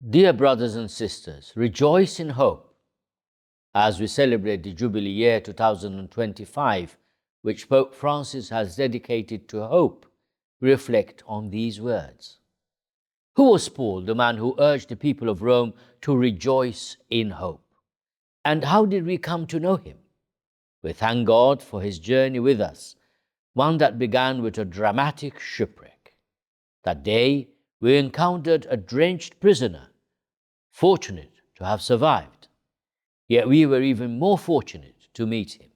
Dear brothers and sisters, rejoice in hope. As we celebrate the Jubilee Year 2025, which Pope Francis has dedicated to hope, we reflect on these words. Who was Paul, the man who urged the people of Rome to rejoice in hope? And how did we come to know him? We thank God for his journey with us, one that began with a dramatic shipwreck. That day, we encountered a drenched prisoner, fortunate to have survived. Yet we were even more fortunate to meet him.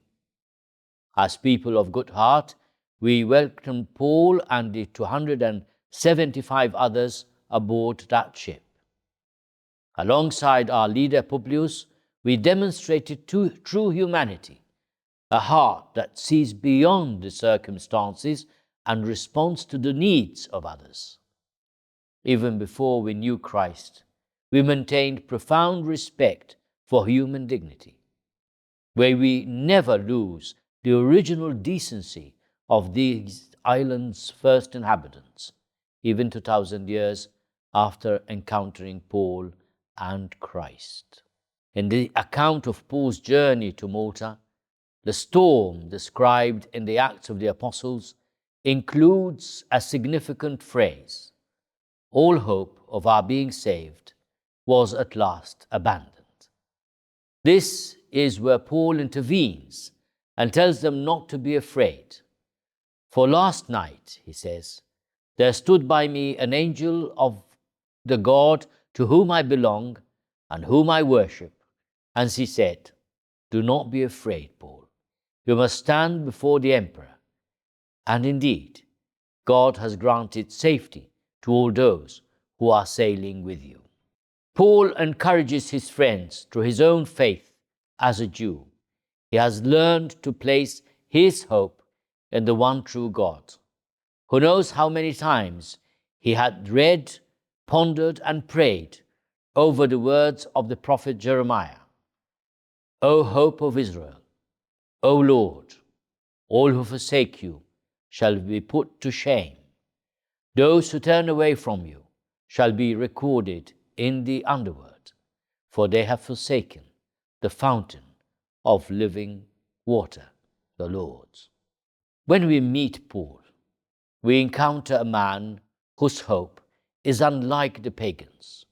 As people of good heart, we welcomed Paul and the 275 others aboard that ship. Alongside our leader Publius, we demonstrated true humanity, a heart that sees beyond the circumstances and responds to the needs of others. Even before we knew Christ, we maintained profound respect for human dignity, where we never lose the original decency of these islands' first inhabitants, even 2,000 years after encountering Paul and Christ. In the account of Paul's journey to Malta, the storm described in the Acts of the Apostles includes a significant phrase: all hope of our being saved was at last abandoned. This is where Paul intervenes and tells them not to be afraid. For last night, he says, there stood by me an angel of the God to whom I belong and whom I worship, and he said, do not be afraid, Paul. You must stand before the emperor. And indeed, God has granted safety to all those who are sailing with you. Paul encourages his friends through his own faith as a Jew. He has learned to place his hope in the one true God. Who knows how many times he had read, pondered, and prayed over the words of the prophet Jeremiah. O hope of Israel, O Lord, all who forsake you shall be put to shame. Those who turn away from you shall be recorded in the underworld, for they have forsaken the fountain of living water, the Lord's. When we meet Paul, we encounter a man whose hope is unlike the pagans.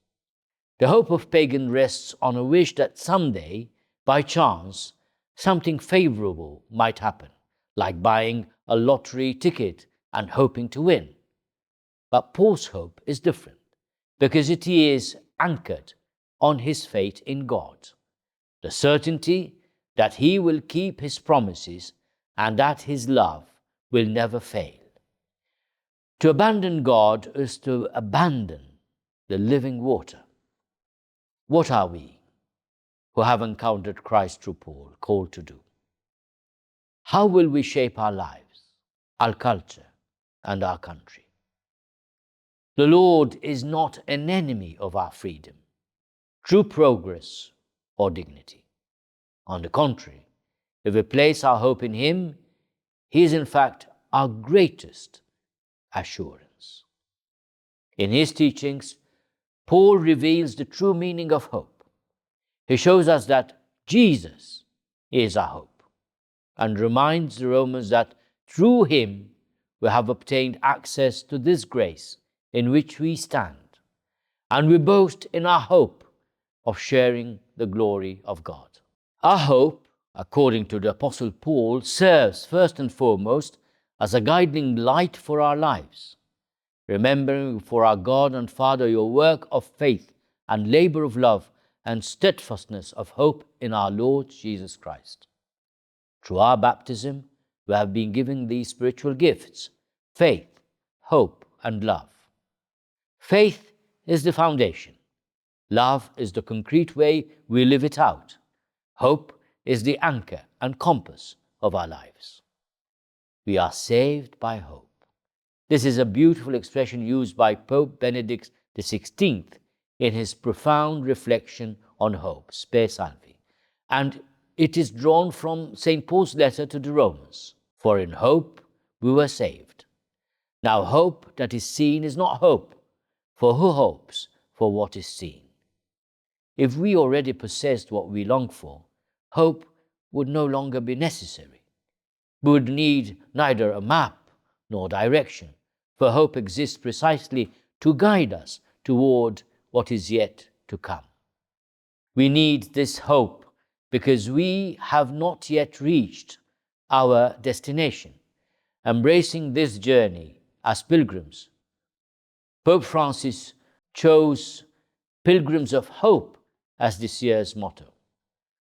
The hope of pagan rests on a wish that someday, by chance, something favorable might happen, like buying a lottery ticket and hoping to win. But Paul's hope is different, because it is anchored on his faith in God, the certainty that he will keep his promises and that his love will never fail. To abandon God is to abandon the living water. What are we, who have encountered Christ through Paul, called to do? How will we shape our lives, our culture, and our country? The Lord is not an enemy of our freedom, true progress, or dignity. On the contrary, if we place our hope in Him, He is in fact our greatest assurance. In his teachings, Paul reveals the true meaning of hope. He shows us that Jesus is our hope and reminds the Romans that through Him we have obtained access to this grace in which we stand, and we boast in our hope of sharing the glory of God. Our hope, according to the Apostle Paul, serves first and foremost as a guiding light for our lives, remembering for our God and Father your work of faith and labor of love and steadfastness of hope in our Lord Jesus Christ. Through our baptism, we have been given these spiritual gifts: faith, hope, and love. Faith is the foundation. Love is the concrete way we live it out. Hope is the anchor and compass of our lives. We are saved by hope. This is a beautiful expression used by Pope Benedict XVI in his profound reflection on hope, Spe Salvi, and it is drawn from St. Paul's letter to the Romans. For in hope we were saved. Now hope that is seen is not hope, for who hopes for what is seen? If we already possessed what we long for, hope would no longer be necessary. We would need neither a map nor direction, for hope exists precisely to guide us toward what is yet to come. We need this hope because we have not yet reached our destination. Embracing this journey as pilgrims, Pope Francis chose Pilgrims of Hope as this year's motto.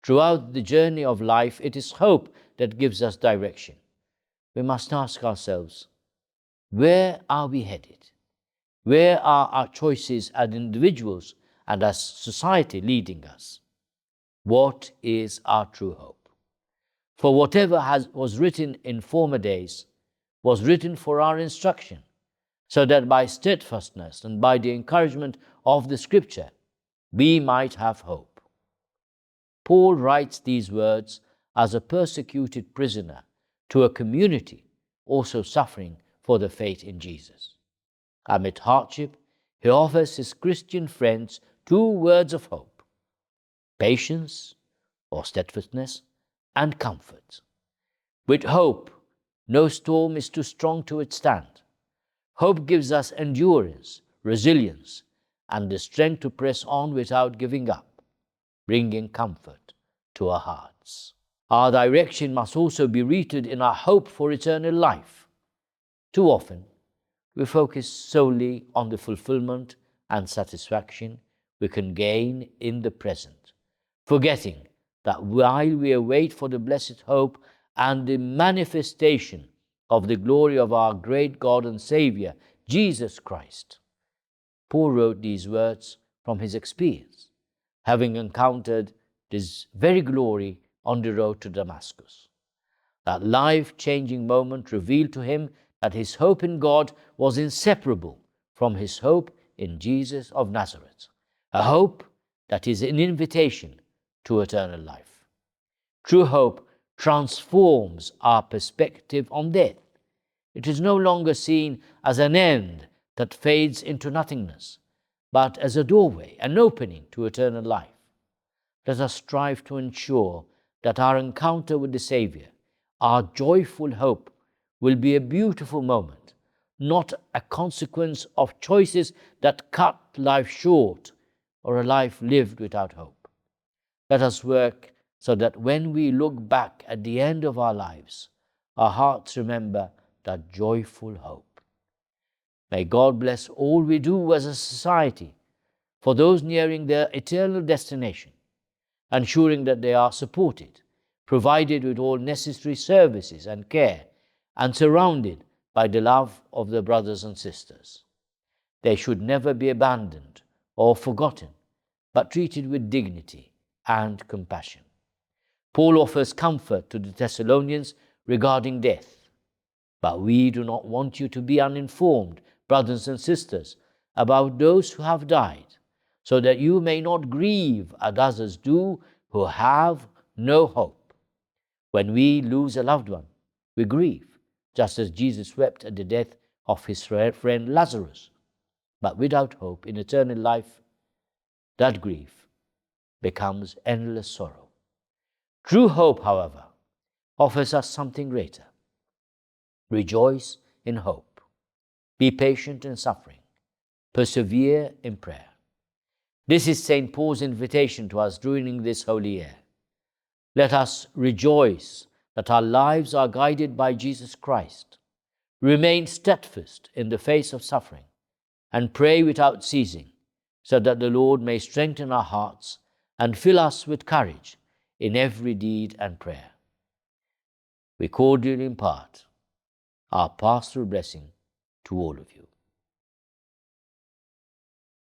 Throughout the journey of life, it is hope that gives us direction. We must ask ourselves, where are we headed? Where are our choices as individuals and as society leading us? What is our true hope? For whatever was written in former days was written for our instruction, so that by steadfastness and by the encouragement of the Scripture, we might have hope. Paul writes these words as a persecuted prisoner to a community also suffering for the faith in Jesus. Amid hardship, he offers his Christian friends two words of hope: patience or steadfastness, and comfort. With hope, no storm is too strong to withstand. Hope gives us endurance, resilience, and the strength to press on without giving up, bringing comfort to our hearts. Our direction must also be rooted in our hope for eternal life. Too often, we focus solely on the fulfillment and satisfaction we can gain in the present, forgetting that while we await for the blessed hope and the manifestation of the glory of our great God and Savior, Jesus Christ. Paul wrote these words from his experience, having encountered this very glory on the road to Damascus. That life-changing moment revealed to him that his hope in God was inseparable from his hope in Jesus of Nazareth, a hope that is an invitation to eternal life. True hope transforms our perspective on death. It is no longer seen as an end that fades into nothingness, but as a doorway, an opening to eternal life. Let us strive to ensure that our encounter with the Savior, our joyful hope, will be a beautiful moment, not a consequence of choices that cut life short or a life lived without hope. Let us work so that when we look back at the end of our lives, our hearts remember that joyful hope. May God bless all we do as a society for those nearing their eternal destination, ensuring that they are supported, provided with all necessary services and care, and surrounded by the love of their brothers and sisters. They should never be abandoned or forgotten, but treated with dignity and compassion. Paul offers comfort to the Thessalonians regarding death. But we do not want you to be uninformed, brothers and sisters, about those who have died, so that you may not grieve as others do who have no hope. When we lose a loved one, we grieve, just as Jesus wept at the death of his friend Lazarus. But without hope in eternal life, that grief becomes endless sorrow. True hope, however, offers us something greater. Rejoice in hope. Be patient in suffering. Persevere in prayer. This is St. Paul's invitation to us during this holy year. Let us rejoice that our lives are guided by Jesus Christ. Remain steadfast in the face of suffering and pray without ceasing, so that the Lord may strengthen our hearts and fill us with courage in every deed and prayer. We cordially impart our pastoral blessing to all of you.